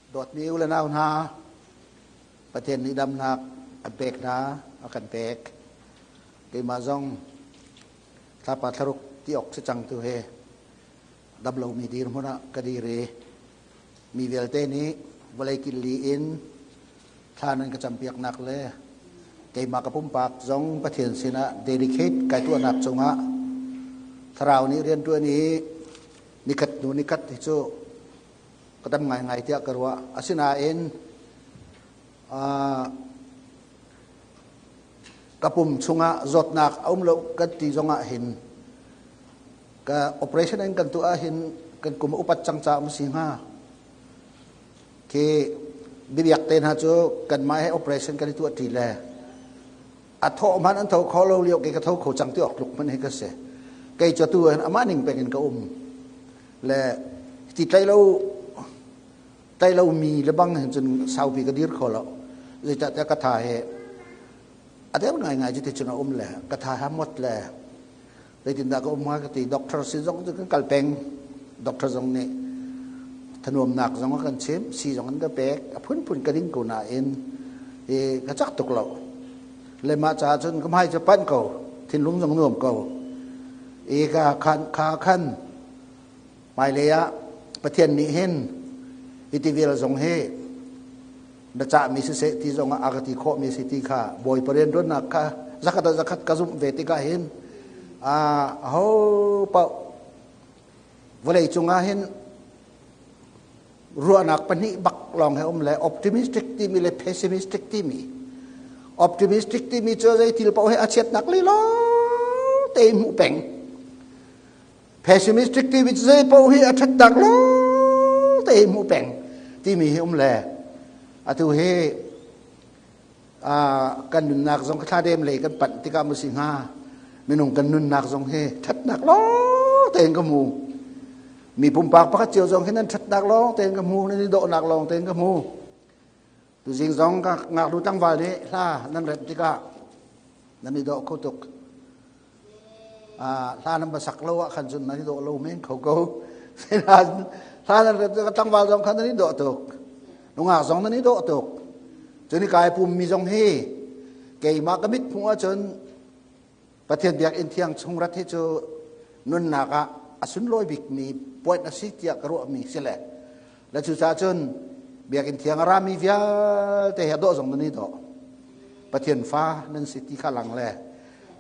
Dawtmi u le nau hna, Pathian nih damnak a pek hna, a kan pek. Keimah zong thlapa thlaruk ti awk si cang tu he dam lomi dirhmun ah ka dir i mi vialte nih vawlei killi in thla nan ka campiaknak le keimah ka pumpak zong Pathian sinah dedicate kai tuahnak cungah thlarau nih rianṭuan i nikhat hnu nikhat hi cu ka dam ngaingai tiah ka ruah. Asinain ka pum chungah zawtnak a um lo kan ti zongah hin ka operation in kan tuah hin kan kum upat cang ca um si hnga. Khi bibiak te hna cu kanmah he operation kan i tuah ṭi le a thawh hmanh an tho kho lo lio ke ka tho kho cang ti awk tluk hmanh hi ka si. Kei cu tu hin amah ning peng in ka um. Le ti tlai lo tlai lo mi le bang hin cun saupi ka dir kho lo. Zeicahtiah ka tha he a deu ngai ngai cu ti cun a um le ka tha ha mot le zeitindah ka um hnga ka ti. Doctor sin zong cu kan kal peng. Doctor zong nih thanuamnak zong a kan chimh, sii zong an ka pek, a phunphun ka ding ko nain i ka cak tuk lo. Le mah caah cun ka hmai cu panh ko, thinlung zong nuam ko. I ka khan kha khan hmailei ah Pathian nih hin hi ti vial zong hi na cahmi siseh ti zong ah a ka ti khawhmi si ti kha Bawipa rianṭuannak kha zakhat ah zakhat ka zumh ve tikah hin aho paoh vawlei cungah hin ruahnak pahnih bak lawng he um le optimistic timi le pessimistic timi. Optimistic timi cu zei thil paoh he a chiatnak lila te hmuh peng. Pessimistic timi cu zei paoh hi a ṭhatnak lawng te hmuh peng timi hi um le atu hi kan nunnak zong thla dem lei kan panh tikah mu si hnga, minung kan nunnak zong hi ṭhatnak lawng tein ka hmu. Mi pumpak pakhat cio zong hi nan ṭhatnak lawng tein ka hmu, nan i dawhnak lawng tein ka hmu. Tuzing zong ka ngaknu tlangval nih hla nan remh tikah nan i dawh kho tuk. Hla nan va sak lo ah khan cun nan i dawh lo men kho ko. Hla nan remh tikah tlangval zong khan nan i dawh tuk, nungak zong nan i dawh tuk. Cun i kai pummi zong hi keimah ka mit hmuh ahcun Pathian biakinn thiang chung rat hi cu nunnak ah a sunlawi bikmi point a si tiah ka ruahmi si le le cucaah cun biakinn thiang a rami vialte he dawh zong nan i dawh, Pathian fa nan si ti kha lang le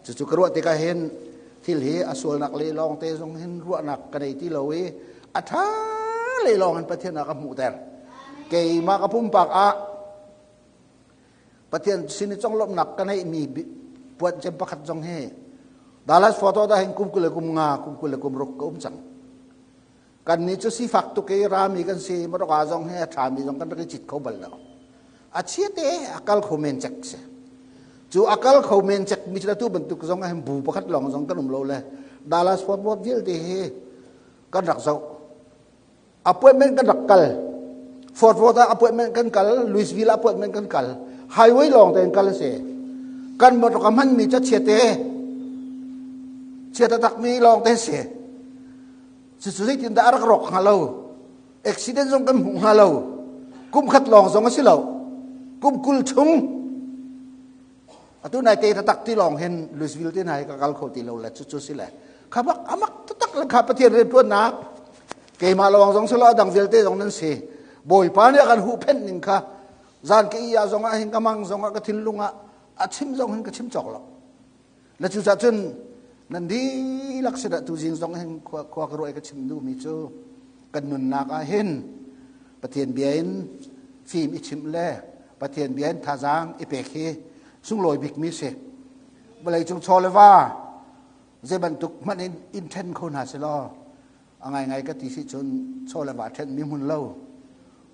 cucu ka ruah tikah hin thil hi a sualnak le lawng te zong hin ruahnak ka nei ti lo i a ṭha le lawng in Pathian ah ka hmuhter. Keimah ka pumpak ah Pathian sin i conglawmhnak ka neihmi puan cem pakhat zong hi Dallas photo da hin kum 25, kum 26 ka um cang. Kan nih cu sifak tuk i rami kan si, motorka zong hi a ṭhami zong kan rak i cit kho bal lo. A chiate a kal kho men cek si. Cu a kal kho men cek mi cu tu bantuk zong ah hin bu pakhat lawng zong kan um lo le Dallas Fort Worth vialte hi kan rak zoh. Appointment kan rak kal. Fort Worth ah appointment kan kal, Louisville appointment kan kal. Highway lawng tein kal a si. Kan motor ka hmanmi cu chiate chia takmi lawng te si. Cucu zeitindah a rak rawk hnga lo? Accident zong kan hmuh hnga lo. Kum khat lawng zong a si lo. Kum 20 chung. Atu nai te taktak ti lawng hin Louisville te hna hi ka kal kho ti lo le cucu si le. Kha bak amak taktak le kha Pathian rianṭuannak. Keimah lawng zong si lo, a dang vialte zong nan si. Bawipa nih a kan huhphenh ning kha zan ka iya zong ah hin ka mang zong ah ka thinlung ah a chim zong hin ka chim cawk lo. Le cucaah cun nan dihlak sinah tuzing zong hin khua khua ka ruah i ka chim duhmi cu kan nunnak ah hin Pathian bia in fim i chimh le Pathian bia in thazaang i pek hi sunglawi bikmi si. Vawlei cung chaw le va zei bantuk hmanh in in ṭhen kho hna selaw a ngaingai ka ti si cun chaw le va ṭhen mi hmun lo.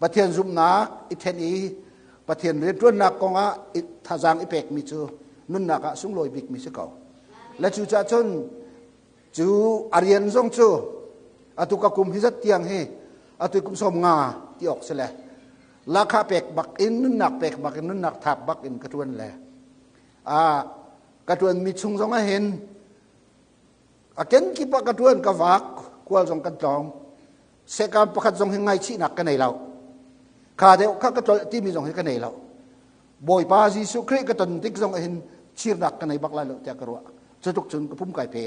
Pathian zumhnak i ṭhen i Pathian rianṭuannak kongah thazaang i pekmi cu nunnak ah sunglawi bikmi si ko. Le cucaah cun cu a rian zong cu atu ka kum hi zat tiang hi atu kum 50 ti awk si le lakha pek bak in nunnak pek bak in nunnak thap bak in ka ṭuan le a ka ṭuanmi chung zong ah hin a kenkip ah ka ṭuan, ka vak, kual zong kan tlawng. Sekam pakhat zong hi ngaihchihnak ka nei lo. Kha deuh kha ka tlolh timi zong hi ka nei lo. Bawipa Jesuh Khrih ka ton tik zong hin chirnak ka nei bak lai lo tiah ka ruah. Cutluk cun ka pum kai pe.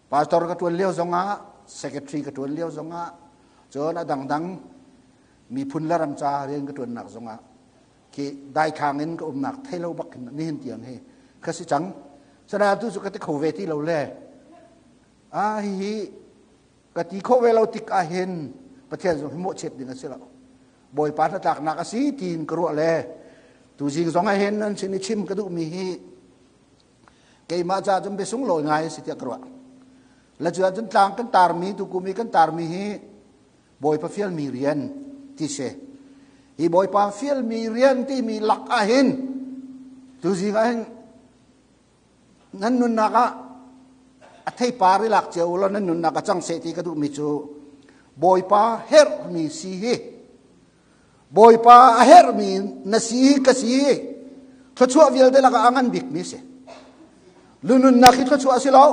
Pastor ka ṭuan lio zongah, secretary ka ṭuan lio zongah, cun a dangdang miphun le ram ca rian ka ṭuannak zongah khi daithlang in ka umnak thei lo bak hin nihin tiang hi ka si cang. Sana tu cu ka ti kho ve ti lo le a hihi ka ti kho ve lo tik ah hin Pathian zong hi mawhchiat ding a si lo. Bawipa hnatlaknak a si tiin ka ruah le tuzing zong ah hin nan sin i chim ka duhmi hi keimah ca cun biasunglawi ngai a si tiah ka ruah. La cu ahcun tlang kan tarmi tukum i kan tarmi hi Bawipa fialmi rian ti si. Hi Bawipa fialmi rian timi lak ah hin tuzing ah hin nan nunnak ah a theipar i lak cio law nan nunnak a cang seh ti ka duhmi cu Bawipa herhmi si hi Bawipa a herhmi na si hi ka si hi thluachuah vialte lakah a ngan bikmi si. Lununnak hi thluachuah a si lo,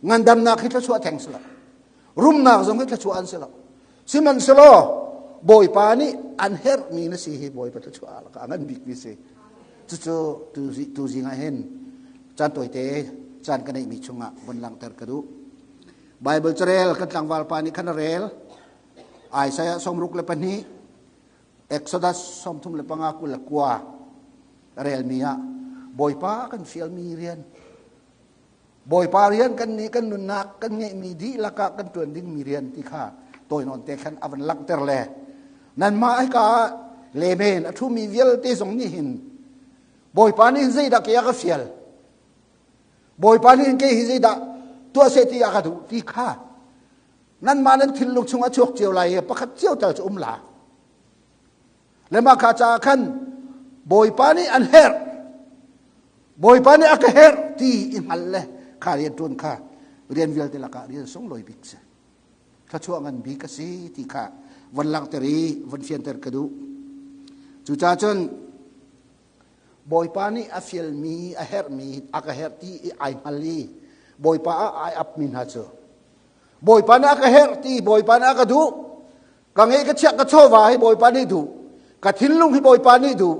ngandamnak hi thluachuah theng si lo, rumnak zong hi thluachuah an si lo. Sihmanhsehlaw Bawipa nih an herhmi na si hi Bawipa thluachuah lakah a ngan bikmi si. Cucu tuzing ah hin caan tawite caan ka neihmi chungah von langhter ka duh. Bible carel kan tlangval pa nih khan a rel. Isaiah 62, Exodus 35 29 relmi ah Bawipa kan fialmi rian Bawipa rian kan nih kan nunnak kan ngeihmi dihlak ah kan ṭuan dingmi rian ti kha tawinawn te khan a van langhter le nanmah hika ah lemen a ṭhumi vialte zong nih hin Bawipa nih zeidah ke a ka fial Bawipa nih ke hi zeidah tuah seh ti a ka duh ti kha nanmah nan thinlung chung a chuak cio lai i pakhat cio tal cu um la. Le mah kha caah khan Bawipa nih an herh Bawipa nih a ka herh ti i hngal le kha rian ṭuan kha rian vialte lakah rian sunglawi bik si thluachuah ngan bik a si ti kha von langhter i von fianter ka duh. Cucaah cun Bawipa nih a fialmi a herhmi a ka herh ti i ai hngal i Bawipa ah ai apmi hna cu Bawipa nih a ka herh ti Bawipa nih a ka duh ka ngeih ka chiah ka chawva hi Bawipa nih duh ka thinlung hi Bawipa nih duh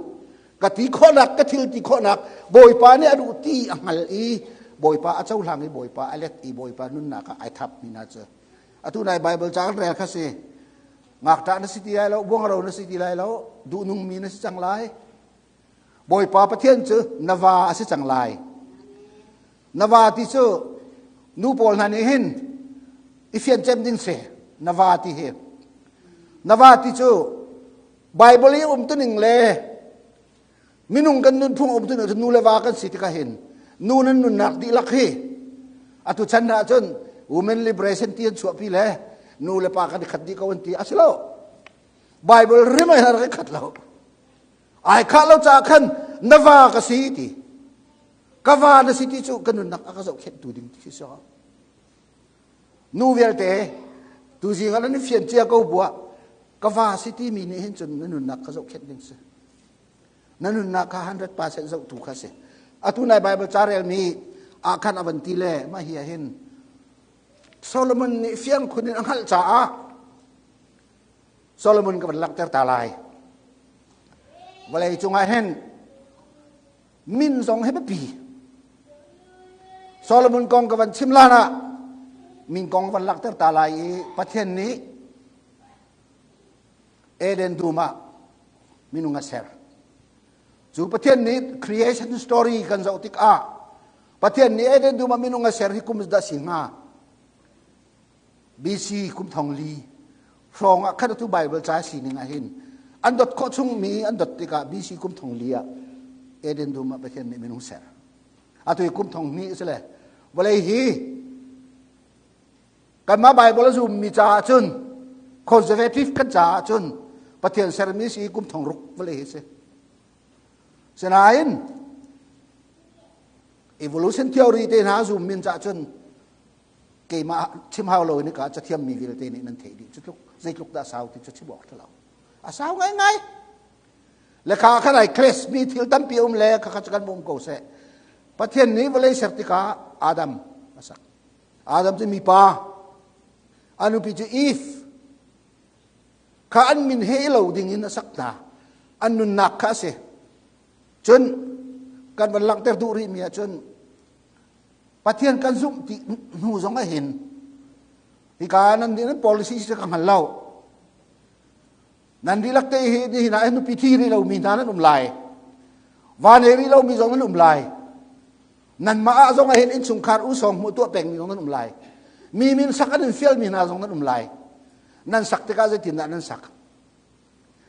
ka ti khawhnak ka thil ti khawhnak Bawipa nih a duh ti a hngal i Bawipa a cohlang i Bawipa a let i Bawipa nunnak ah ai thap mi hna cu atu nai Bible ca kan rel kha si ngakṭah na si ti lai lo buangro na si ti lai lo duhnung mi na si cang lai Bawipa Pathian cu na va a si cang lai Na va ti cu nu pawl hna nih hin i fian cem ding si na va ti hi. Na va ti cu Bible i umtuning le minung kan nunphung umtuning cu nu le va kan si tikah hin nu nan nunnak dihlak hi atu chan ah cun women liberation ti an chuahpi le nu le pa kan i khat dih ko an ti a si lo. Bible rim ai har khat lo. Ai khah lo caah khan na va ka si ti. Ka va na si ti cu ka nunnak a ka zohkhenhtu ding ti si nu vialte tuzing ah nan fian cia ko buah ka va si ti mi nih hin cun na nunnak ka zohkhenh ding si na nunnak kha 100% zohtu kha si atu nai Bible ca rel mi ah khan avan ti le mah hi ah hin Solomon nih fiang khun in a hngalh caah Solomon ka van langhter ta lai vawlei cungah hin min zong hi biapi. Solomon kong ka van chim lan ah min kong van lakter ta lai i Pathian nih Eden dum ah minung a ser. Cu Pathian nih creation story kan zoh tikah Pathian nih Eden dum ah minung a ser hi kum dah si hnga? BC kum thong li hrawng ah khan atu Bible ca sining ah hin an dot khawh chung mi an dot tikah BC kum thong li ah Eden dum ah Pathian nih minung ser. Atu kum thong hnih si le vawlei hi kanmah Bible a zum mi caah cun conservative kan caah cun Pathian sermi si kum thong ruk vawlei hi si. Sinain evolution theory te hna zum min caah cun keimah chim hau lo in ka cathiam mi vialte nih nan theih dih cu tluk zeitluk dah sau ti cu chim awk lo a sau ngai ngai le kha khan ai clash mi thil tampi um le kha kha kan um ko seh Pathian nih vawlei ser tikah Adam a sak Adam cu mipa a nupi cu Eve. Kha an min he i lo ding in a sak hna. An nunnak kha a si. Cun kan van langhter duh rihmi ahcun Pathian kan zumh ti hnu zong ah hin hika nan nan policy si ka hngal lo. Nan dihlak te hi nihin ah nupi thi rih lomi hna nan um lai. Va nei rih lomi zong nan um lai. Nanmah ah zong ah hin innchungkhar usawng hmuh tuah pengmi zong nan um lai. Mi min sak an in fialmi hna zong nan um lai. Nan sak tikah zeitindah nan sak?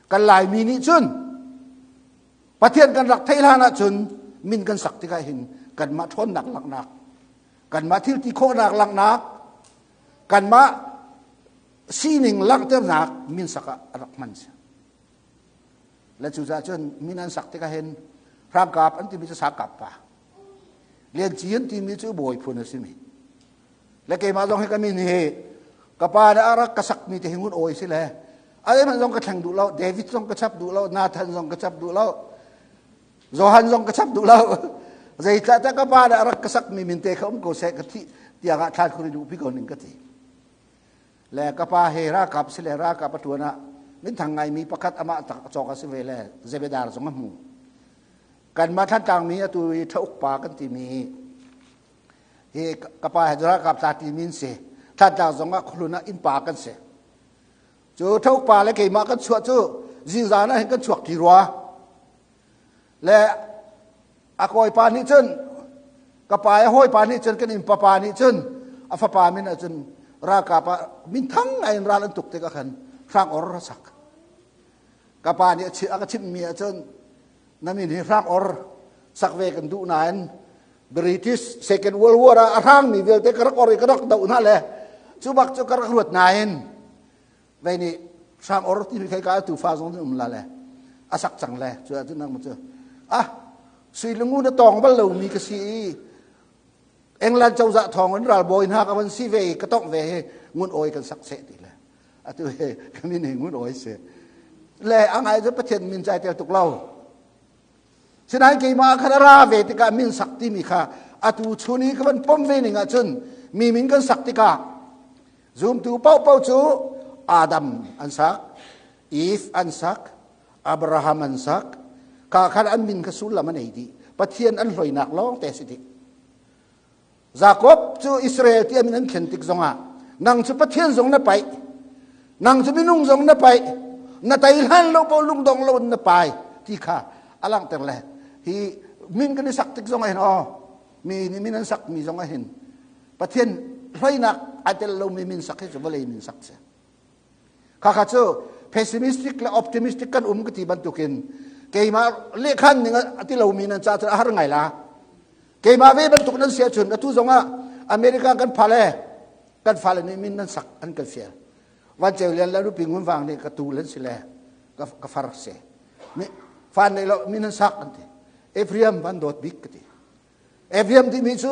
Kan Laimi nih cun Pathian kan rak theih hlan ahcun min kan sak tikah hin kanmah ṭhawnnak langhnak, kanmah thil ti khawhnak langhnak, kanmah sining langhternak min sak ah a rak hman si. Le cucaah cun min an sak tikah hin hrangkap an timi cu sakap pa, lianci an timi cu bawi phun a simi. Le keimah zong hi ka min hi ka pa nih a rak ka sakmi te hi ngun awi si le a man zong ka thleng duh lo, David zong ka chap duh lo, Nathan zong ka chap duh lo, Johan zong ka chap duh lo. Zeicahtiah ka pa nih a rak ka sakmi min te kha um ko seh ka thih tiang ah thlan khuri duh pi ko ning ka ti. Le ka pa he ralkap si le ralkap a ṭuan ah minthang ngaimi pakhat amah tak cawk a si ve le Zebedar zong a hmu. Kanmah Thlantlang mi atu i Ṭhauk pa kan timi hi ka pa he ralkap tla ti min si. Thlantlang zong ah khualun ah innpa kan si. Cu Ṭhauk pa le keimah kan chuah cu zingzan ah hin kan chuak ti rua. Le a kawipa nih cun ka pa i hawipa nih cun kan innpa pa nih cun a fapa min ah cun ralkap ah minthang ngai in ral an tuk tikah khan hrang or a sak. Ka pa nih a ka chimhmi ah cun na min hi hrang or sak ve kan duh nain British Second World War ah a hrangmi vialte ka rak or i ka rak doh hna le cu bak cu ka rak ruat nain vei nih hrang or timi khei ka tufa zong um la le a sak cang le cu ah cun nang cu ah sui lungu na tawng bal lomi ka si i England cozah thawng in ralbawi hna ka van si ve i ka tongh ve hi ngun awi kan sak seh ti le atu he ka min hi ngun awi si le a ngai cu Pathian min cai tel tuk lo sinain keimah khan a ra ve tikah min sak timi kha atu chun i ka van pom ve ning ahcun mi min kan sak tikah Zumtu paohpaoh cu Adam an sak, Eve an sak, Abraham an sak, ka khan an min kha sullam an ei dih. Pathian an hloinak lawng te si dih. Jakob cu Israel ti a min an thlen tik zongah nang cu Pathian zong na paih, nang cu minung zong na paih, na tei hlan lo po lungdong lo in na pai ti kha a langhter le hi min kan i sak tik zongah hin aw mi nih min an sak mi zongah hin Pathian hloinak ai tel lomi min sak hi cu vawlei min sak si. Khakha cu pessimistic le optimistic kan um ka ti bantukin keimah lehkhan ning a ti lomi nan ca cun a har ngai la. Keimah ve bantuk nan si ahcun atu zongah America kan phale kan fale nih min nan sak an kan fial. Van Ceu Lian le nupi Ngun Vang nih ka tu lan si le ka far si. Fan nei lo min an sak an ti. Ephraim van dawt bik ka ti. Ephraim timi cu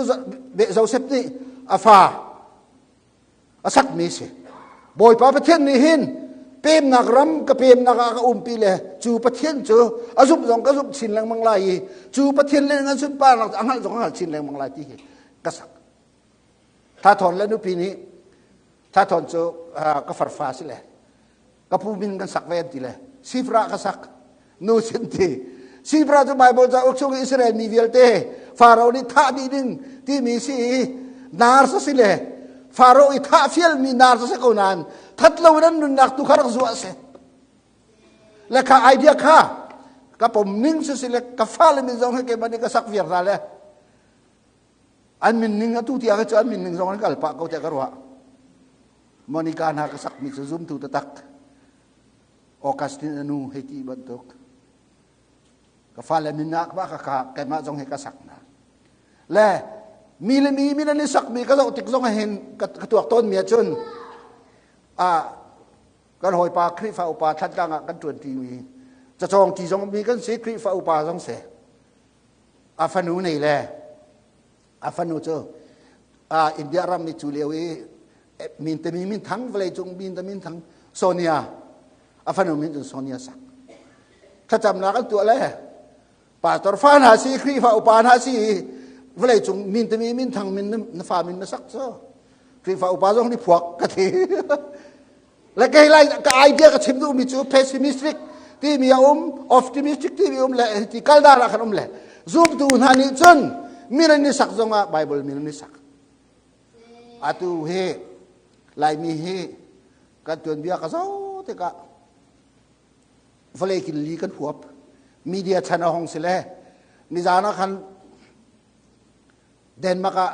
Joseph nih a fa a sakmi si. Bawipa Pathian nih hin pemnak ram ka pemnak ah ka umpi le cu Pathian cu a zumh zong ka zumh chin lengmang lai i cu Pathian le nan sunparnak a hngalh zong a hngalh chin lengmang lai ti hi ka sak. Thathawn le nupi nih Thathawn cu ka farfa si le ka pu min kan sak ve an ti le Sifra ka sak nu sin ti Sifra cu Bible cauk chung i Israel mi vialte Faro nih thah dih ding timi si i nar si le Faro i thah fialmi nar si ko nain that lo in an nunnak tu kha rak zuah si le kha idea kha ka pom ning si si le ka fale min zong he keimah nih ka sak viar hna le an min ning atu tiang cu an min ning zong an kal pah ko tiah ka ruah Monica hna ka sakmi cu zumtu taktak Augustine anu hei ti bantuk ka fale min ah ka ka keimah zong hi ka sak hna le mi le mi min an i sakmi ka zoh tik zong hin ka tuak tawn mi ahcun a kan hawipa Khrihfa upa Thlantlang ah kan ṭuan ṭi mi cacawng ṭi zong mi kan si Khrihfa upa zong si a fanu nei le a fanu cu India ram i cu lio i min temi min thang vawlei cung min temi min thang Sonia a fanu min cun Sonia sak thlacamnak an tuah le pastor fa hna si Khrihfa upa hna si vawlei cung min temi min thang min na fa min na sak cu Khrihfa upa zong nih phuak ka ti. Le kei lai ka idea ka chim duhmi cu pessimistic timi a um, optimistic timi um le ti kaldar ah khan um le zumtu hna nih cun min an i sak zongah Bible min an i sak. Atu hi Laimi hi kan tuanbia ka zoh tikah vawlei kin li kan huap. Media chan a hong si le nizan ah khan Denmark ah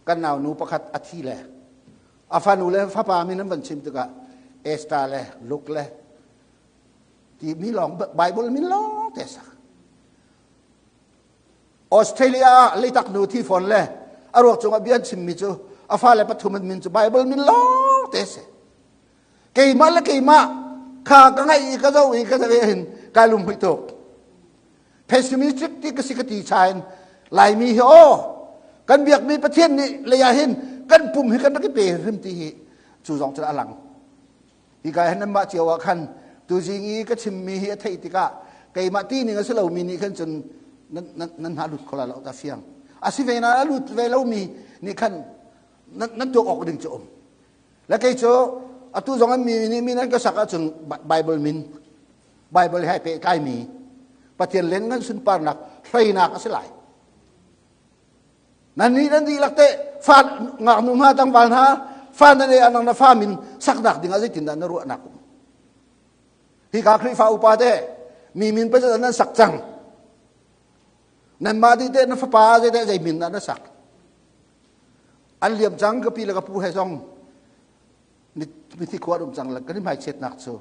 kan naunu pakhat a thi le a fanu le fapa min an van chim tikah Esther le Luke le ti mi lawng Bible min lawng te sak. Australia ah leitak nu thi fawn le a ruak cungah bia an chimmi cu a fale pathum an min cu Bible min lawng te si. Keimah le keimah kha ka ngaih i ka zoh i ka zoh i hin kai lung hmuih tuk. Pessimistic ti ka si ka ti chain Laimi hi aw kan biakmi Pathian nih lei ah hin kan pum hi kan rak i pe hrim ti hi cu zong cu a lang. Hi ka hin anmah cio ah khan tuzing i ka chimmi hi a theih tikah keimah ti ning a si lomi nih khan cun nan nan nan hna lut kho lai lo ta fiang. A si ve na a lut ve lomi nih khan nan nan tuak awk ding cu um. Le kei cu atu zong an mi nih min an ka sak ahcun Bible min Bible he pehtlaimi Pathian len ngan sunparnak hreinak a si lai. Nan nih nan dihlak te fa ngaknu hna tlangval hna fa nan ei anang na fa min saknak ding ah zeitindah na ruahnak um. Hi ka Khrihfa upa te mi min pa nan sak cang. Nanmah dih te na fapa zei zei min dah na sak. An liam cang ka pi le ka pu he zong mithi khua um cang kan i hmaichiatnak cu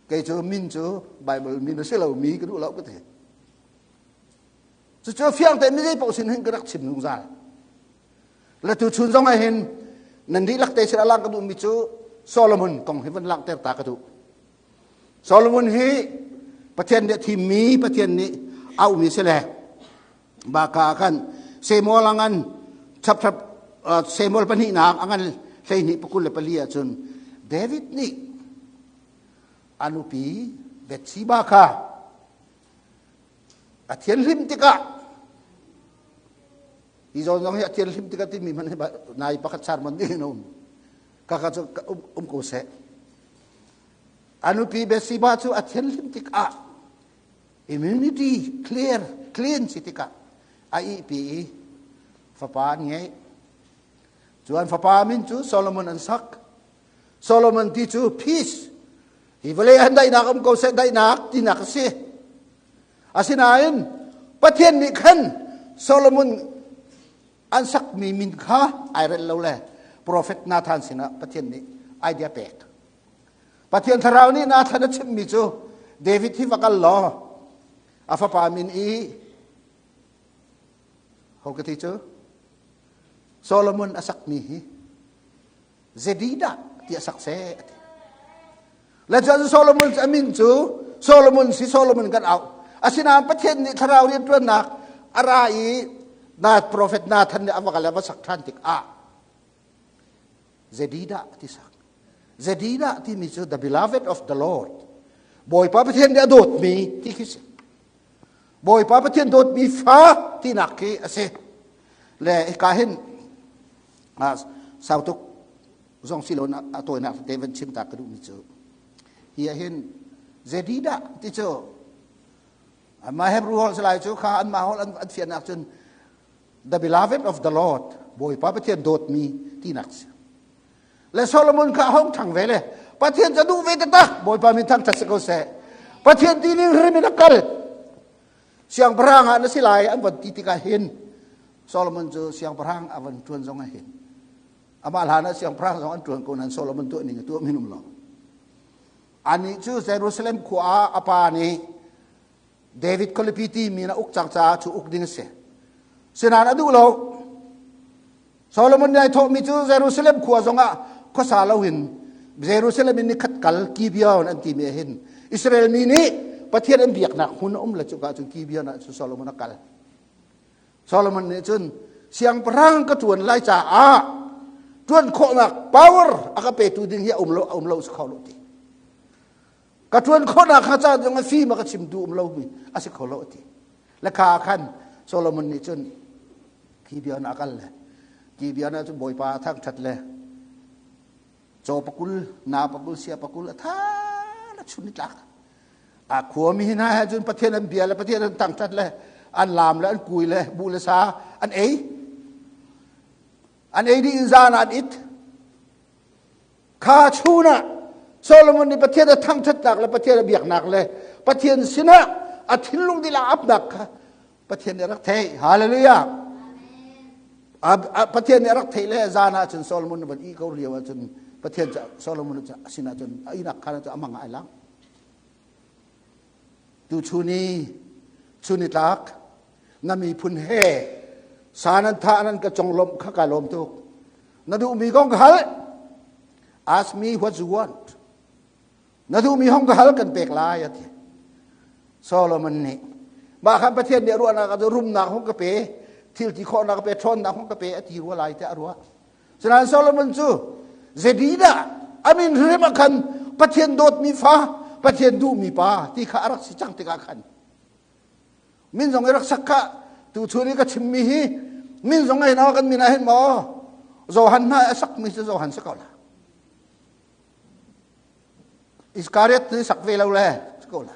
kei cu min cu Bible min a si lo mi ka duh lo ka ti. Cucu fiang tein mi zei paoh sin hin ka rak chim zungzal. Le tu chun zong ah hin nan dihlak te sin alang ka duhmi cu Solomon kong hi van langhter ta ka duh. Solomon hi Pathian nih a thimmi Pathian nih aumi si le baka khan Samuel angan chapter Samuel pahnihnak angan 12 24 ahcun David nih a nupi Bathsheba kha a thianhlim tikah hi zawn zong hi a thianhlim tikah timi hmanh hi nai pakhat sermon ding in a um kaka cu um ko seh. A nupi Bathsheba cu a thianhlim tikah immunity clear clean si tikah a ihpi i fapa an ngei. Cu an fapa min cu Solomon an sak. Solomon ti cu peace, hi vawlei an daihnak um ko seh, daihnak tinak a si. Asinain Pathian nih khan Solomon an sakmi min kha ai relh lo le profet Nathan sinah Pathian nih idea pek. Pathian thlarau nih Nathan a chimhmi cu David hi va kal law a fapa min i ho ka ti cu Solomon a sakmi hi Zedidah ti a sak seh a ti. Le cun Solomon a min cu Solomon si Solomon kan auh. Asinain Pathian nih thlarau rianṭuannak a ra i na profet Nathan nih a va kal a va sak ṭhan tikah Zedidah ti sak. Zedidah timi cu the beloved of the Lord. Bawipa Pathian nih a dawtmi ti khi si. Bawipa Pathian dawtmi fa tinak khi a si. Le hika hin sau tuk zong si lo a tawinak te van chim ta ka duhmi cu hi ah hin Zedidah ti cu anmah Hebrew holh salai cu kha anmah holh an fiannak cun the beloved of the Lord, Bawipa Pathian dawtmi tinak si. Le Solomon kha hong thang ve le Pathian ca duh ve taktak. Bawipa min thang that si ko seh. Pathian ti ning hrim in a kal. Siangpahrang ah na si lai an van ti tikah hin Solomon cu siangpahrang a van ṭuan zong ah hin amah hlan ah siangpahrang zong an ṭuan ko nain Solomon tuah ning a tuah minum lo. Anih cu Jerusalem khua ah a pa nih David khualipi ti mi a uk cang caah cu uk ding a si. Sinain a duh lo. Solomon nih ai thawhmi cu Jerusalem khua zongah khuasa loin Jerusalem in nikhat kal Gibeon an timi ah hin Israel mi nih Pathian an biaknak hmun a um le cuka cun Gibeon ah cun Solomon a kal. Solomon nih cun siangpahrang ka ṭuan lai caah ṭuan khawhnak power a ka petu ding hi a um lo a um lo si kho lo ti. Ka ṭuan khawhnak kha ca zong a fim a ka chimtu um lomi a si kho lo a ti. Le kha khan Solomon nih cun Gibeon a kal le Gibeon ah cun Bawipa a thangṭhat le Caw pakul, na pakul, sia pakul a tha la chun ni tlak. A khuami hna he cun Pathian an bia le Pathian an thangṭhat le an laam le an kui le buh le sa an ei. An ei dih in zan an it. Kha chun ah Solomon nih Pathian a thangṭhatnak le Pathian a biaknak le Pathian sinah a thinlung dihlak apnak kha Pathian nih a rak theih. Hallelujah. Pathian nih a rak theih le zan ah cun Solomon van ih ko lio ah cun Pathian Solomon sinah cun a ihnak khan ah cun a mang ai lang. Tu chun i chun i tlak na miphun he sa nan thah nan ka conglawmh kha ka lawm tuk. Na duhmi kong ka hal. Ask me what you want. Na duhmi hong ka hal kan pek lai a ti. Solomon nih mah khan Pathian nih ruahnak ah rumnak hong ka pe, thil ti khawhnak ka pe, ṭhawnnak hong ka pe a ti rua lai tiah a ruah. Sinain Solomon cu Zedidah a min hrim ah khan Pathian dawtmi fa, Pathian duhmi pa ti kha a rak si cang tikah khan min zong i rak sak kha tu chun i ka chimmi hi min zong ai na kan min ah hin maw Johan hna a sakmi cu Johan si ko la Iskariot nih sak ve lo le si ko la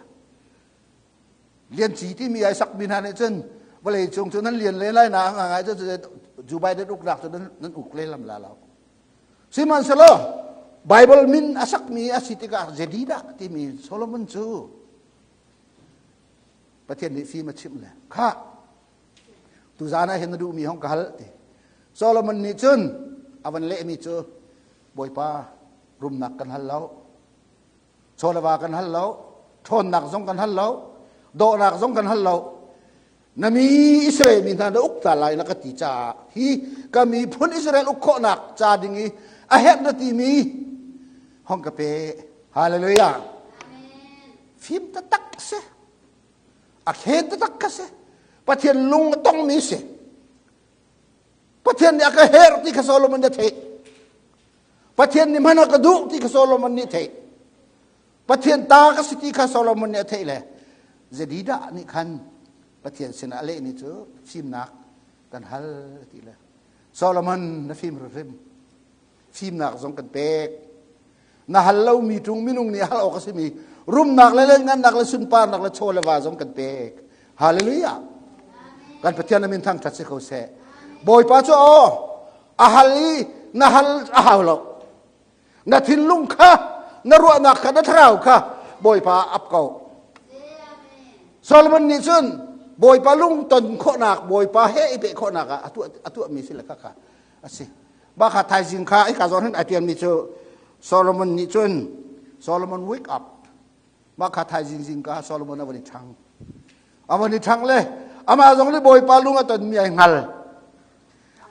Lian Ci timi ai sakmi hna nih cun vawlei cung cu nan lian le lai na ngai cu Joe Biden uknak cu nan uk le lam la lo sihmanhsehlaw Bible min a sakmi a si tikah Jedidah timi Solomon cu Pathian nih fim a chimh le kha tuzaan ah hin na duhmi hong ka hal ti Solomon nih cun a van lehmi cu Bawipa rumnak kan hal lo chawleva kan hal lo ṭhawnnak zong kan hal lo dawhnak zong kan hal lo na mi Israel mi hna na uk ta lai na ka ti caah hi ka miphun Israel uk khawhnak ca ding i a herh na timi hong ka pe hallelujah fim taktak si a khen taktak ka si Pathian lung a tongmi si Pathian nih a ka herh ti kha Solomon nih a theih Pathian nih hman a ka duh ti kha Solomon nih theih Pathian ta ka si ti kha Solomon nih a theih le Zedidah nih khan Pathian sinah a lehmi cu fimnak kan hal ti le Solomon na fim hrim fimnak zong kan pek na hal lomi ṭung minung nih hal awk a simi rumnak le lengannak le sunparnak le chaw le va zong kan pek hallelujah kan pathian na min thangṭhat si ko seh bawipa cu aw a hal i na hal a hau lo na thinlung kha na ruahnak kha na thlarau kha bawipa ap ko Solomon nih cun bawipa lungton khawhnak bawipa he i peh khawhnak ah a tuahmi si le kha kha a si Mah kha thaizing kha hika zawn hin ai ṭialmi cu Solomon nih cun Solomon wake up mah kha thaizing zingka Solomon a van i ṭhang a van i ṭhang le amah zong nih Bawipa lung a tonmi ai hngal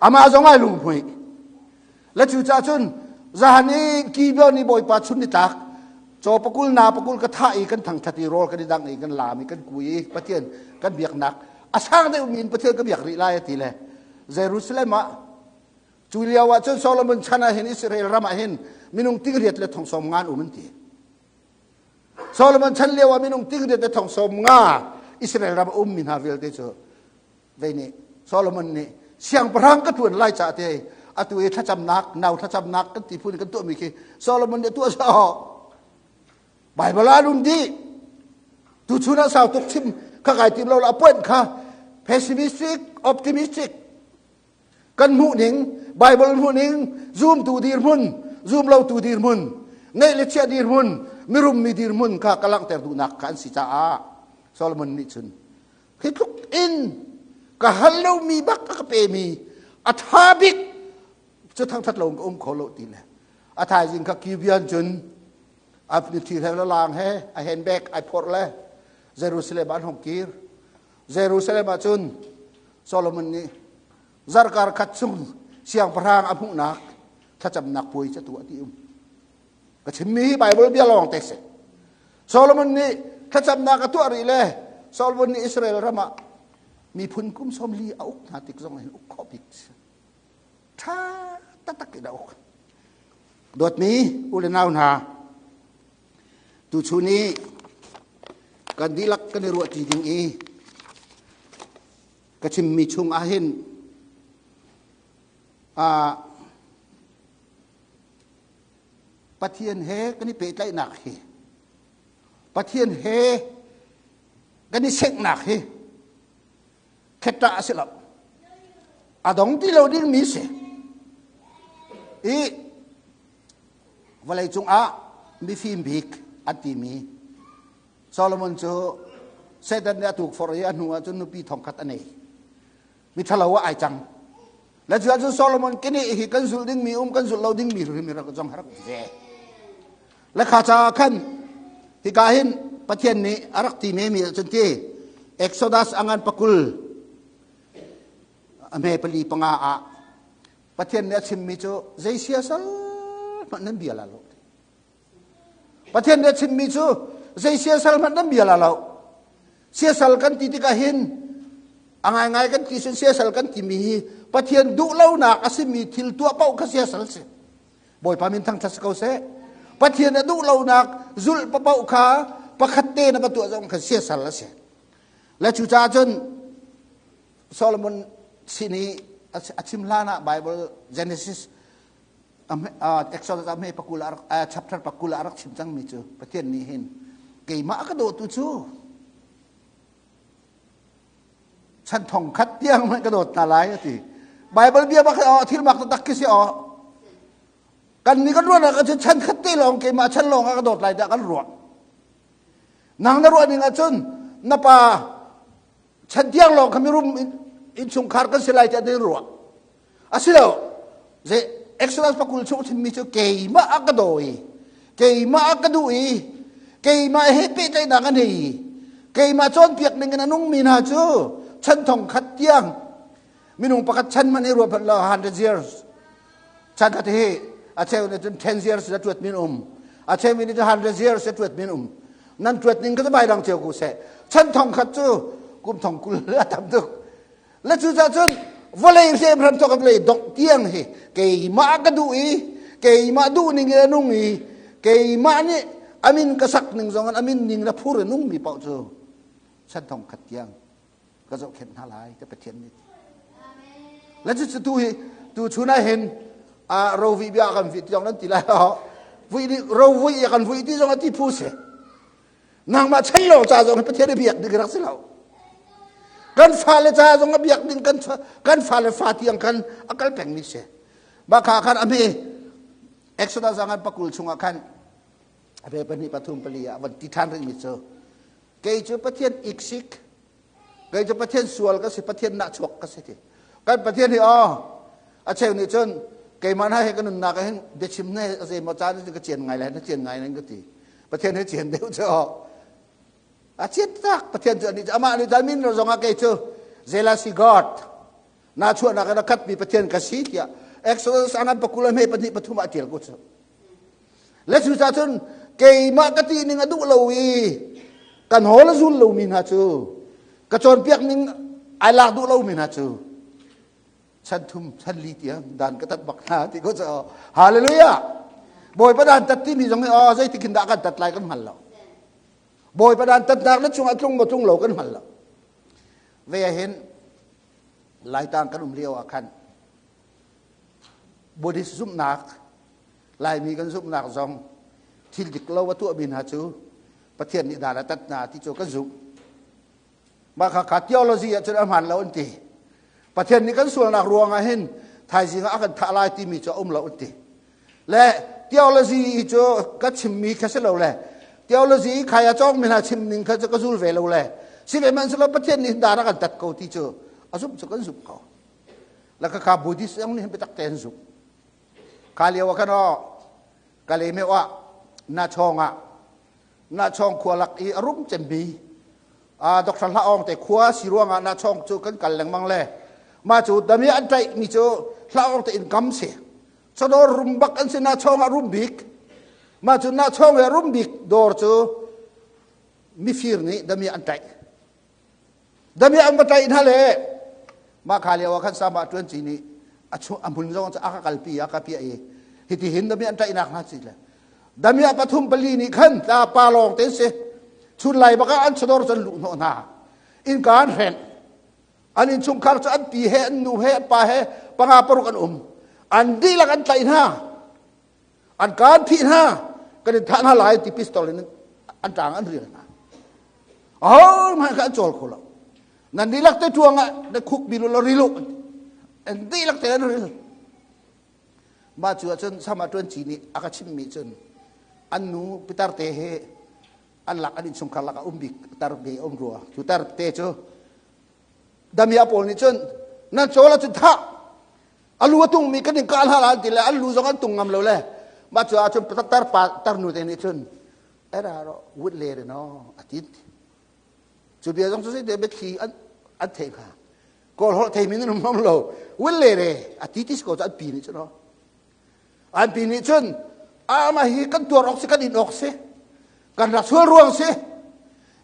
amah zong ai lunghmuih le cucaah cun zahan i Gibeon i Bawipa chun ni tlak caw pakul na pakul ka thah i kan thangṭhat i rawl kan i dangh i kan laam i kan kui i Pathian kan biaknak a sang deuhmi in Pathian ka biak rih lai a ti le Jerusalem ah Cu lio ah cun Solomon chan ah hin Israel ram ah hin minung tingriat le thong sawm nga an um an ti. Solomon chan lio ah minung tingriat le thong sawm nga Israel ram a ummi hna vialte cu vei nih Solomon nih siangpahrang ka ṭuan lai caah te atu i thlacamnak nau thlacamnak kan ti phun kan tuahmi khi Solomon nih tuah sawh Bible ah an um dih tuchun ah sau tuk chim kha kai tim lo la appoint kha pessimistic optimistic Kan hmuhning, Bible hmuhning, zumtu dirhmun, zumlotu dirhmun, ngeih le chiah dirhmun, mirum mi dirhmun kha ka langhter duhnak kha an si caah Solomon nih cun hi tluk in ka hal lomi bak a ka pemi a ṭha bik cu thangṭhat lo in ka um kho lo ti le a thaizing kha Gibeon cun a thi he lang he a handbag ai phorh le Jerusalem an hong kir Jerusalem ah cun Solomon nih zarkar khat chung siangpahrang a hmuhnak thlacamnak puai cu tuah ti um. Ka chimmi hi Bible bia lawng te si. Solomon nih thlacamnak a tuah rih le Solomon nih Israel ram ah miphun kum sawm li a uk hna tik zong hin uk khawh bik si. Ṭha taktak in a uk. Dawtmi u le nau hna, tuchun i kan dihlak kan i ruahṭi ding i ka chimmi chung ah hin Pathian he kan i pehtlaihnak hi Pathian he kan i senghnak hi khettah a si lo. A dong ti lo ding mi si. I vawlei cungah mifim bik an timi Solomon cu Satan nih a tukforh i a hnu ah cun nupi thongkhat a nei. Mi ṭhalo ah ai cang. Le cu ahcun Solomon kene hi kan zulh dingmi um kan zulh lo dingmi hrim rak zong rak ve. Le kha caah khan hika hin Pathian nih a rak ti mi cun ti Exodus angan pakul a me pali panga ah Pathian nih a chimmi cu zei siasal hmanh nan bia la lo. Pathian nih a chimmi cu zei siasal hmanh nan bia la lo. Siasal kan ti tikah hin a ngaingai kan ti sin siasal kan timi hi Pathian duh lonak a simi thil tuah paoh kha siasal si. Bawipa min thangṭhat si ko seh. Pathian a duh lonak zulh paoh kha pakhat te na va tuah zong kha siasal a si. Le cucaah cun Solomon sin i a chim hlan ah Bible Genesis Exodus ah pakul chapter pakul ah rak chim cangmi cu Pathian nih hin keimah a ka dawtu cu chan thong khat tiang hmanh ka dawt hna lai a ti. Bible bia bak oh thil mak tak khi si oh kan ni kan ruah nak cun chan khat te lawng keimah chan lawng ah ka dawt lai dah kan ruah. Nang na ruah ning ahcun na pa chan tiang lawng kha mirum innchungkhar kan si lai tiah nan ruah. Asilo ze Exodus pakul chung chimmi cu keimah a ka daw i keimah a ka duh i keimah he pehtlaihnak a nei i keimah cawnpiak ning in a nungmi hna cu chan thong khat tiang minung pakhat chan man i ruah phanh lo 100 years chan khat hi a cheu nih cun 10 years a tuat min um a cheu mi nih cun 100 years a tuat min um nan tuat ning ka bai dang cheu ku seh chan thong khat cu kum thong kul a tam tuk Le cucaah cun vawlei hlemhram thawk vawlei dongh tiang hi keimah ka duh i keimah duh ning in a nung i keimah nih amin ka sak ning zong in amin ning na phur in nungmi paoh cu chan thong khat tiang ka zohkhenh hna lai te Pathian nih. Le cu tu hi tu chun ah hin a rovi bia kan vi ti zong nan ti lai vui ro vui kan vui ti zong a ti phu si. Nangmah chan lawng ca zong hi Pathian i biak ding rak si lo. Kan fale ca zong a biak ding kan kan fale fa tiang khan a kal pengmi si. Mah kha khan a hme Exodus zangan pakul chungah khan a ve pahnih pathum pali ah van ti ṭhan rihmi cu kei cu Pathian iksik kei cu Pathian sual ka si Pathian nahchuak ka si ti kan Pathian hi aw a cheu nih cun keimah hna he ka nunnak ah hin biachim ne a zeimaw caan cu ka cian ngai lai na cian ngai nan ka ti Pathian he cian deuh cu aw a cian tak Pathian cu ani amah nih cun min zong ah kei cu jealousy God na chuahnak in a khatmi Pathian ka si tiah Exodus angan pakul a hme pahnih pathum ah tial ko cu Le cucaah cun keimah ka ti ning a duh lo i kan hawl a zul lomi hna cu ka cawnpiak ning ai lak duh lomi hna cu chan thum chan li tiang dan ka tat bak hna ti ko cu hallelujah bawipa dan tat timi zong hi oh zeitik hin dah kan tat lai kan hngal lo bawipa dan tatnak na cungah tlung maw tlung lo kan hngal lo ve hin laitang kan um lio ah khan Buddhist zumhnak Laimi kan zumhnak zong thil dik lo a tuahmi hna cu Pathian nih dan a tat hna ti cu kan zumh. Mah kha kha theology ah cun a hmaan lo an ti. Pathian nih kan sualnak ruangah hin thaizing ah a kan thah lai timi cu a um lo an ti. Le theology cu ka chimmi kha si lo le theology khai a cawngmi hna chim ning kha cu ka zul ve lo le si ve hmanh selaw Pathian nih dan a kan tat ko ti cu a zumh cu kan zumh ko. La ka kha Buddhist zong nih hin biatak tein zumh. Kha lio ah khan aw Kalaymyo ah Nachawng ah Nachawng khua lak i a rum cemmi Dr. Hla Awng te khua si ruangah Nachawng cu kan kal lengmang le mah cu dami an tlaih mi cu Hla Awng te inn kam si chawdawr rum bak an si Nachawng ah rum bik mah cu Nachawng i rum bik dawr cu mifir nih dami an tlaih Damiah an va tlaih hna le mah kha lio ah khan sama ṭuan ci nih a chu a hmun zong cu a ka kalpi a ka piah i hiti hin damiah an tlaihnak hna ci le damiah pathum pali nih khan tla pa lawng te si chun lai bak ah an chawdawr cu an luh hnawh hna innka an hrenh an innchungkhar cu an pi he an nu he an pa he panga paruk an um an dihlak an tlaih hna. An kaan phih hna, kan in thah hna lai ti pistol in an ṭang an rial hna. Ahohmanh kha an cawl kho lo. Nan dihlak te ṭuang ah na khuk bilu lo rilu. An dihlak te an ril. Mah cu ahcun sama ṭuanci nih a ka chimmi cun an nu pitar te he an lak an innchungkhar lak ah um bik tar be um rua. Cu tar te cu damia pawl nih cun nan cawl ahcun thah a lu a tungmi kan in kah hna la an ti le an lu zong an tung ngam lo le mah cu ahcun tar pa tar nu te nih cun era ro wut le re no a ti cu bia zong cu zei te biathli an an thei hnga kawl holh thei min an um ngam lo wut le re a ti ti ko cu an pi nih cun an pi nih cun ama hi kan tuar awk si kan in awk si kan rak sual ruang si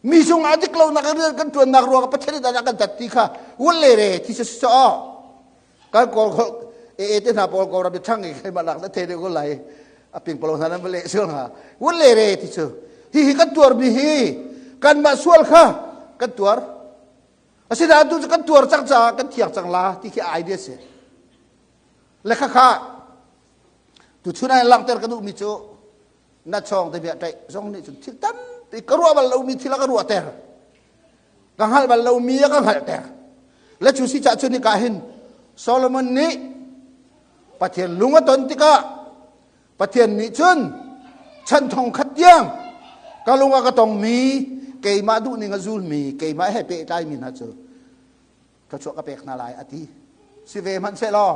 mi sung ah dik lo nak rian kan tuan nak ruang pathian nih kan tat ti kha wut le re ti si so kan kawl kho e e te hna pawl ko ram chang i ma lak na the de ko lai a ping palo hna nan le sil ha wut le re ti chu hi hi kan tuar mi hi kan mah sual kha kan tuar asinain tu cu kan tuar cang caah kan thiang cang la ti khi idea si le kha kha tu chun ai langhter ka duh mi cu na chawng te bia ṭaih zong nih cun thil tampi ka ruah bal lomi thil a ka ruahter ka hngalh bal lomi a ka hngalhter le cu si cah cun hika hin Solomon nih Pathian lung a ton tikah Pathian nih cun chan thong khat tiang ka lung a ka tongmi keimah duhning a zulmi keimah he pehtlaimi hna cu thluachuah ka pek hna lai a ti si ve hmanh sehlaw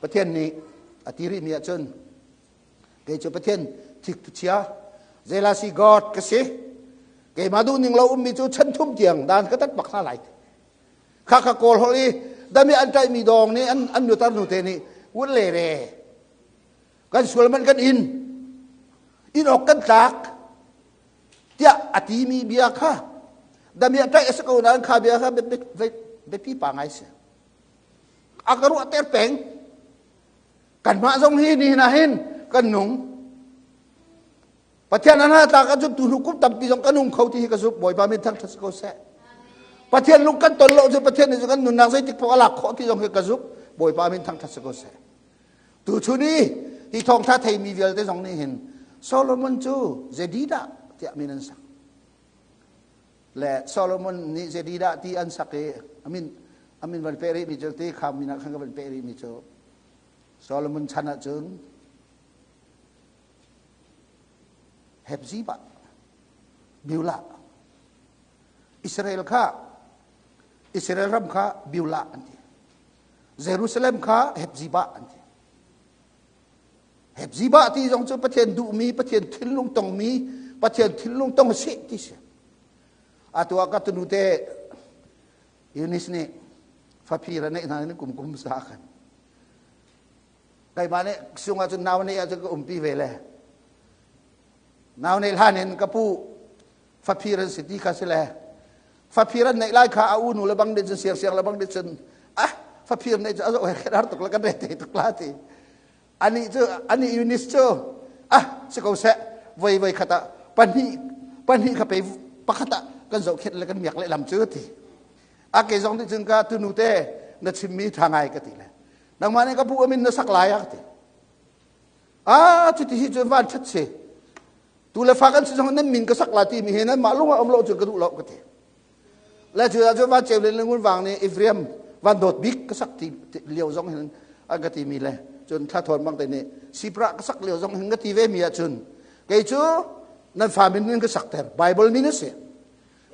Pathian nih a ti rihmi ahcun kei cu Pathian thik chia jealousy God ka si keimah duh ning lo ummi cu chan thum tiang dan ka tat bak hna lai kha kha kawl holh i dami an ṭaihmi dawng nih an an nutar nu te nih wut le re kan sual man kan in in awk kan tlak tiah a timi bia kha dami a ṭaih a si ko nain kha bia kha biapi pa ngai si a ka ruahter peng kanmah zong hi nihin ah hin kan nung Pathian an hna tlak ahcun tu hnu kum tampi zong kan nung kho ti hi ka zumh Bawipa min thangṭhat si ko seh Pathian lung kan ton lo cu Pathian nih kan nunnak zeitik poh a lak khawh ti zong hi ka zumh Bawipa min thangṭhat si ko seh tu chun i hi thawngṭha theimi vialte zong nih hin Solomon cu Zedidah tiah min an sak le Solomon nih Zedidah ti an sak i amin amin van pe rih mi cu ti kha min ah khan ka van pe rih mi cu Solomon chan ahcun Hepzibah Beulah Israel kha Israel ram kha Beulah an ti Jerusalem kha Hepzibah an ti Hepzibah ti zong cu Pathian duhmi Pathian thinlung tongmi Pathian thinlung tong si ti si atu ah ka tunu te Eunice nih faphir a neih hna in kum kum sa khan keimah nih sung ahcun nau neih ahcun ka umpi ve le nau neih hlan in ka pu faphir an si ti kha si le faphir an neih lai kha a u nu le bang nih cun siang siang le bang nih cun ah faphir neih cu a zoh he har tuk le kan re te tuk la ti ani cu ani Eunice cu ah si ko seh voi voi khat ah pahnih pahnih kha pe pakhat ah kan zohkhenh le kan miak lehlam cu ti a ke zong nih cun ka tunu te na chimmi tha ngai ka ti le nangmah nih ka pu amin na sak lai a ka ti a cuti hi cun van that si tu le fa kan si zong nan min ka sak la ti mi hi nan mah lung ah um lo cun ka duh lo ka ti le cu ah cun van ceu len le ngun vang nih Ephraim van dawt bik ka sak ti lio zong hin an ka ti mi le cun thla thawn bang te nih sipra ka sak lio zong hin ka ti ve mi ah cun kei cu nan fa min in ka sak ter Bible min a si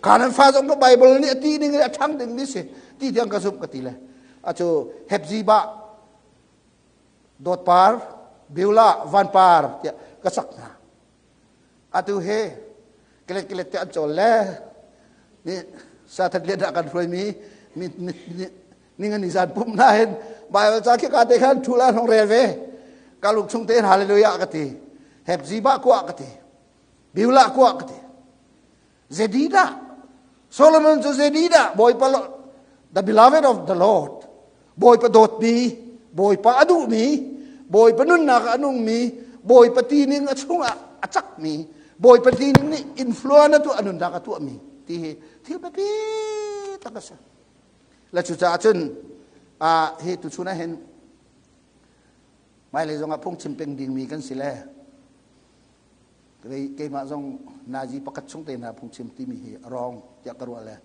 ka nan fa zong ka Bible nih a ti ning a ṭhang ding mi si ti tiang ka zumh ka ti le a cu Hepzibah dawtpar Beulah vanpar tiah ka sak hna atu he kelet kelet te an cawl le ni sathat lian ah kan hruai mi ning an zan pum na hin Bible ca khi ka te khan thu la hlong rel ve ka lung chung te hallelujah ka ti Hepzibah kuah ka ti Beulah kuah ka ti Zedidah Solomon cu Zedidah Bawipa the beloved of the Lord Bawipa dawtmi Bawipa a duhmi Bawipa nunnak a nungmi Bawipa tining a chungah a cakmi Bawipa tining nih influence a tuah a nunnak a tuahmi ti hi thil biapi tak a si le cucaah cun hi tuchun ah hin. Hmailei zongah phungchim peng dingmi kan si le keimah zong nazi pakhat chung te hna phungchim timi hi a rawng tiah ka ruah le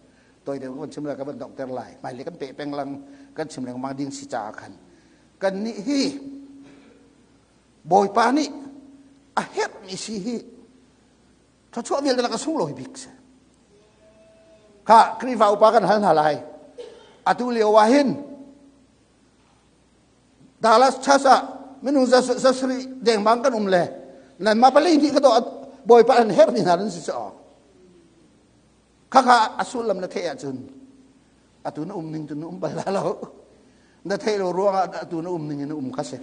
toi deuh kan chim le ka van donghter lai. Hmailei kan peh peng lang kan chim lengmang ding si caah khan kan nih hi Bawipa nih a herhmi si hi thluachuah vialte lak a sunglawi bik si. Kha Khrihfa upa kan hal hna lai. Atu lio ah hin Dallas Church ah minung za sarih dengmang kan um le nanmah pali hnih ka to Bawipa an herhmi hna nan si caw. Khakha a sullam na theih ahcun atu na um ning cun na um bal la lo. Na theih lo ruangah atu na um ning in na um kha si.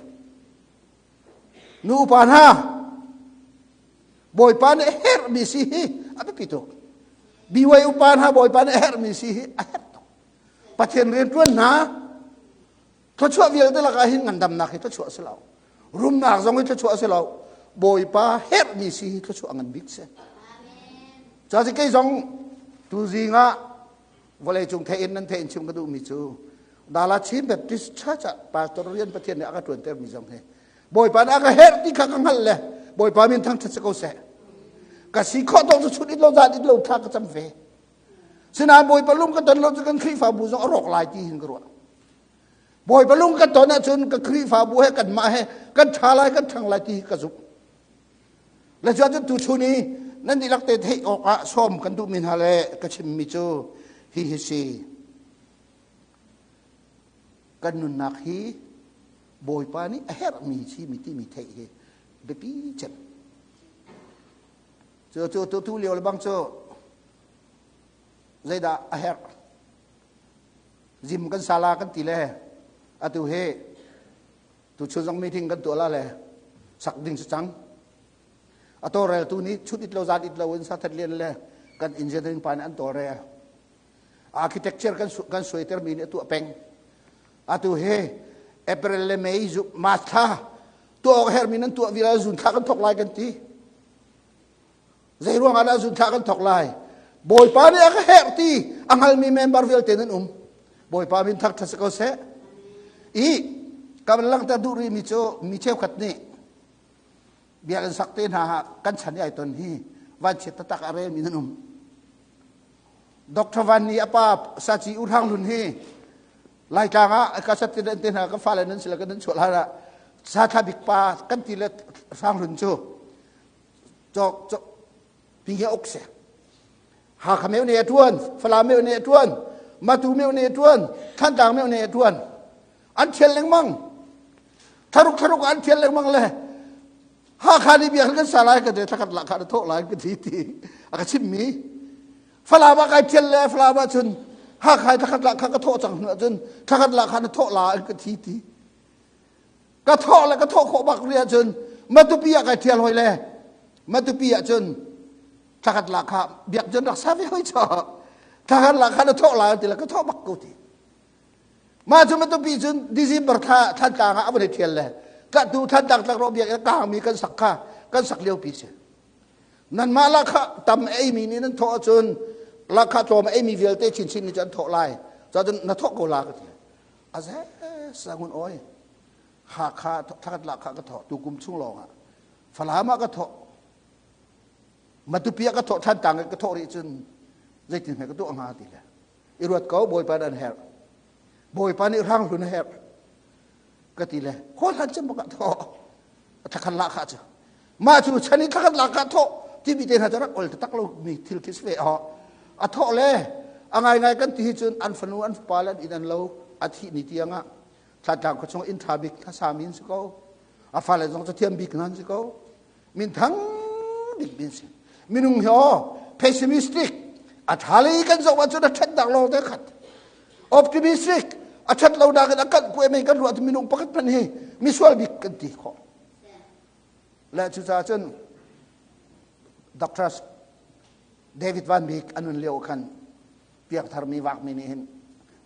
Nu upa hna Bawipa nih herhmi si hi a biapi tuk. BY upa hna Bawipa nih herhmi si hi a herh tuk. Pathian rianṭuan hna thluachuah vialte lakah hin ngandamnak hi thluachuah si lo. Rumnak zong hi thluachuah si lo. Bawipa herhmi si hi thluachuah ngan bik si. Cazi kei zong tuzing ah vawleicung thein nan thein chim ka duhmi cu Dala Chin Baptist Church ah pastor rian Pathian nih a ka ṭuantermi zong hi Bawipa nih a ka herh ti kha ka hngalh le Bawipa min thangṭhat si ko seh. Ka si khawh tawk cu chun it lo zan it lo thla ka cam ve. Sinain Bawipa lung ka ton lo cu kan Khrihfabu zong a rawk lai ti hin ka ruah. Bawipa lung ka ton ahcun ka Khrihfabu he kanmah he kan ṭha lai kan ṭhang lai ti hi ka zumh. Le cu ahcun tuchun i nan dihlak te theih awkah sawm kan duhmi hna le ka chimmi cu hi hi si. Kan nunnak hi Bawipa nih a herhmi si mi timi theih hi biapi cem. Cu cu tu tu lio le bang cu zeidah a herh? Zim kan sala kan ti le atu hi Tuchun zong meeting kan tuah la le sak ding si cang. A tawlreltu nih chut it lo zan it lo in sathat lian le kan engineering pa nih an tawlrel. Architecture kan kan suaiter mi nih a tuah peng. Atu hi April le May March thla tuah awk hermi nan tuah vial zun thla kan thok lai kan ti. Zei ruang ah dah zun thla kan thok lai? Bawipa nih a ka herh ti a hngalmi member vialte nan um. Bawipa min thak ṭha si ko seh. I ka van langhter duh rihmi cu mi cheukhat nih biakinn sak te hna kan chan i ai ton hi vanchiat taktak a relmi nan um. Dr. Van nih a pa Saci U Hrang Hlun hi Laitlang ah ka sat te hna ka fale nan si le kan nan chuah hlan ah sa thla bik pa kan ti le Hrang Hlun cu cawk cawk pinghe ok se Hakha meu ne tuan Falam meu ne tuan Matu meu ne tuan Thantlang meu ne tuan an thial lengmang tharuk tharuk an thial lengmang le Hakha ni biak kan sa lai ka te thakat la kha na thok lai ka ti ti a ka chim mi Falam ah kai thial le Falam ah cun Hakha thakat la kha ka thok cang hnu cun thakat la kha na thok la an ka thi ti Ka thawh le ka thawh khawh bak ri ahcun Matupi ah kai ṭhial hoi le Matupi ahcun thlakhat la kha biak cun rak sa ve hoi chaw thlakhat la kha na thawh la ti le ka thawh bak ko ti mah cu Matupi cun December thla Thlantlang ah a vun i ṭhial le ka tu Thlantlang tlakrawh biak kang mi kan sak kha kan sak lio pi si nanmah la kha tam ei mi nih nan thawh ahcun la kha tlawm ei mi vialte chinchin nih cun an thawh lai cun na thawh ko la ka ti a ze sangun oi Hakha thlakhat la kha ka thawh tu kum chung lawng ah Falam ah ka thawh Matupi ah ka thawh Thantlang ka thawh rih cun zeitin hme ka tuah hnga ti le i ruat ko Bawipa an herh Bawipa nih hrang hlun a herh ka ti le hawl hlan cem bak ah thawh thlakhat la kha cu mah cu chan i thlakhat la kha thawh timi te hna cu rak ol tak lo mi thil khi si ve a thawh le a ngai ngai kan ti hi cun an fanu an fapa le an inn an lo a thih ni tiang ah Thantlang khua chung inn ṭha bik hna sami an si ko. A fale zong cu thiam bik hna an si ko. Minthang bik min si. Minung hi aw pessimistic a ṭha lei kan zoh ahcun a ṭhatnak lawng te khat. Optimistic a ṭhat lo nak in a kanh kuai mei kan ruah minung pakhat hmanh hi misual bik kan ti khawh. Le cucaah cun Dr. David Van Bik an nun lio khan piangthar mi vakmi nih hin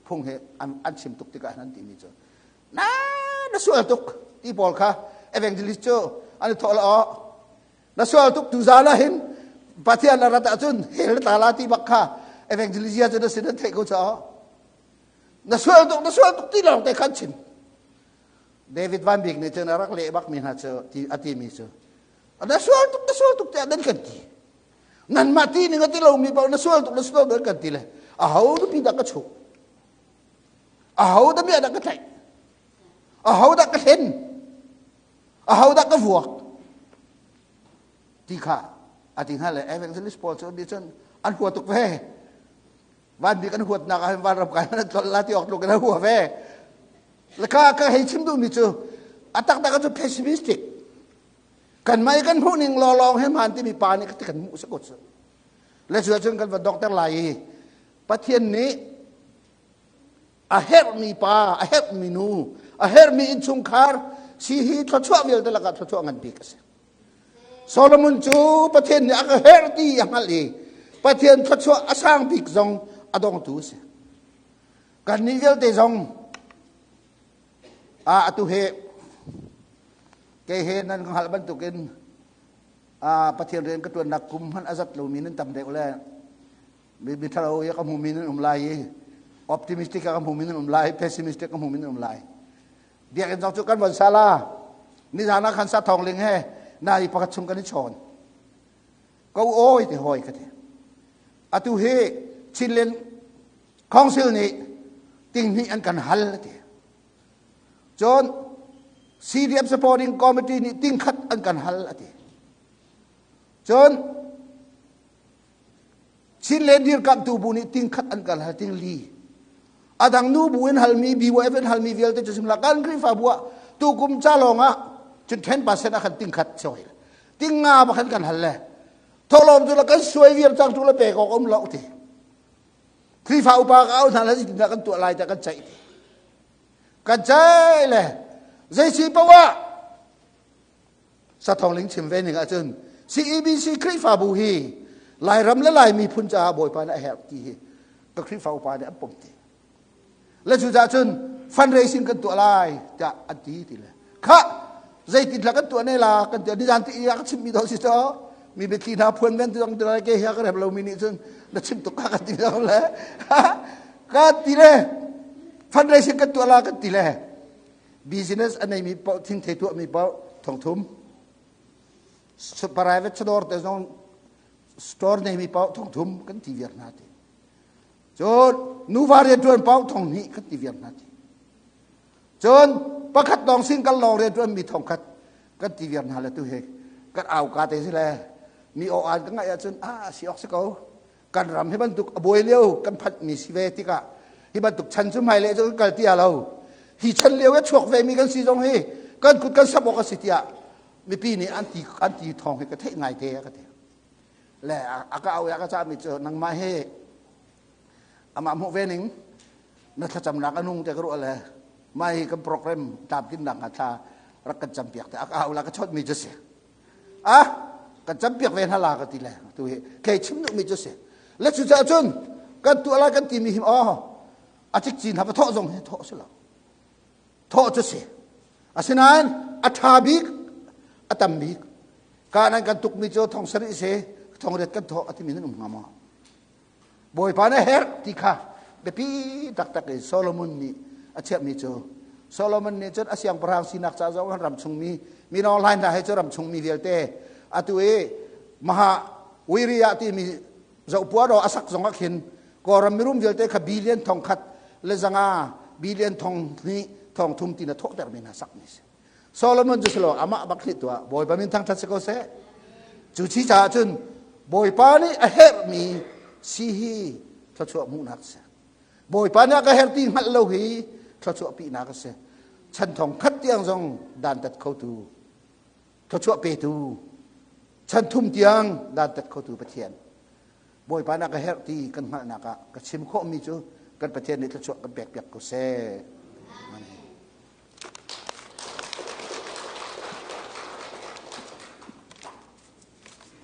phung hi an chim tuk tikah an timi cu na na sual tuk ti pawl kha evangelist cu an i thawh la aw na sual tuk tu zan ah hin Pathian na rat ahcun hell ta la ti bak kha evangelist cu na sin an theih ko cha na sual tuk na sual tuk ti lawng te khan chim. David Van Bik nih cun a rak leh bakmi hna cu a timi cu na sual tuk na sual tuk tiah nan kan ti. Nanmah ti ning a ti lomi paoh na sual tuk na sual tuk kan ti le aho nupi dah ka chuh? Aho dah bia dah ka tlaih? Aho dah ka hlen? Aho dah ka vuak? Ti kha a ti hna le evangelist pawl cu nih cun an hua tuk ve. Vanmi kan huatnak ah hin vanram kai nan tlol la ti awk tluk in a hua ve. Le ka ka hei chim duhmi cu a taktak cu pessimistic. Kan mah i kan hmuh ning lawlawng he hmaan timi pa nih kan hmuh si ko cu. Le cu ahcun kan va dokter lai i Pathian nih a herhmi pa, a herhmi nu, a herhmi innchungkhar si hi thluachuah vialte lakah thluachuah ngan bik a si. Solomon cu Pathian nih a ka herh ti a hngalh i Pathian thluachuah a sang bik zong a dongtu a si. Kannih vialte zong a atu he kei he nan hngalh bantukin Pathian rian ka ṭuannak kum hmanh a zat lomi nan tam deuh le mi ṭhalo i ka hmumi nan um lai i optimistic ka hmumi nan um lai pessimistic ka hmumi nan um lai. Biakinn zong cu kan von sala nizan ah khan sa thawng ling he na i pakhat chung kan i chawn ko oi ti hoi ka ti. Atu hi Chinland Council nih tinghnih an kan hal ti. Cun CDF supporting committee nih tingkhat an kan hal ati. Cun Chinland dirkamhtu bu nih tingkhat an kan hal tingli. A dang nu bu in halmi BYF in halmi vialte cu simla kan Khrihfabu ah tukum ca lawng ah cun 10% ah khan tingkhat soi. Tinga ba khan kan hal le. Tholom cu la kan suai viar cang tu le pek awk um lo ti. Khrihfa upa ka au hna le zeitindah kan tuah lai tiah kan ceih ti. Kan ceih le zei si poah ah Sathawng chim ve ning ahcun CEBC Khrihfabu hi Lairam le Lai miphun caah Bawipa nih a herh ti hi ka Khrihfa upa nih an pom ti. Le cucaah cun fundraising kan tuah lai tiah an ti ti le kha zeitin hla kan tuah ne la kan ti nizan ti ka chimmi dawh si to mi biathli hna phuan ven ti dong ti lai ke hi ka rem lomi nih cun na chim tuk ka kan ti dong le ka ti le fundraising kan tuah la kan ti le business a neimi paoh thingthei tuahmi paoh thongthum private store te zong store neimi paoh thongthum kan ti viar hna ti. Cun nuva rianṭuan paoh thong hnih kan ti viar hna ti. Cun pakhat lawng single lawng rianṭuan mi thongkhat kan ti viar hna le tu he kan au ka te si le mi aw an ka ngaih ahcun a si awk si ko. Kan ram hi bantuk a buai lio kan phanh mi si ve tikah hi bantuk chan cu hmailei cu kan kal ti lo. Hi chan lio i chuak ve mi kan si zong hi kan kut kan sap awk a si tiah mipi nih an ti an ti thawng hi ka theih ngai te ka ti. Le a ka au ya ka cah mi cu nangmah hi amah hmuh ve ning na thlacamnak a nung te ka ruah le mah hi kan program tlamtlinnak hnga thla rak kan campiak te a ka au la ka chawt mi cu si. A kan campiak ve hna la ka ti le tu hi kei chim duhmi cu si. Le cucaah cun kan tuah lai kan timi hi aw a cikcin ha va thawh zong hi thawh si lo. Thawh cu si. Asinain a ṭha bik a tam bik ka nan kan tukmi cu thong sarih si thong riat kan thawh a timi nan um hnga maw? Bawipa na herh ti kha biapi taktak in Solomon nih a chiahmi cu Solomon nih cun a siangpahrang sinak ca zong ram chungmi mino hlai hna he cu ram chungmi vialte atu i maha Wiriya timi zohpua ro a sak zong ah khin Kawlram mirum vialte kha billion thong khat le zanga billion thong hnih thong thum ti na thawhter mi hna sak mi si. Solomon cu silo amah bak nih tuah Bawipa min thangthat si ko seh. Cu chi caah cun Bawipa nih a herhmi si hi thluachuah hmuhnak si. Bawipa nih a ka herh ti hngalh lo hi thluachuah pihnak a si. Chan thong khat tiang zong dantat khotu thluachuah petu chan thum tiang dantat khotu Pathian Bawipa na ka herh ti kan hngalhnak ah ka chim khawhmi cu kan Pathian nih thluachuah kan pek piak ko seh. Amen.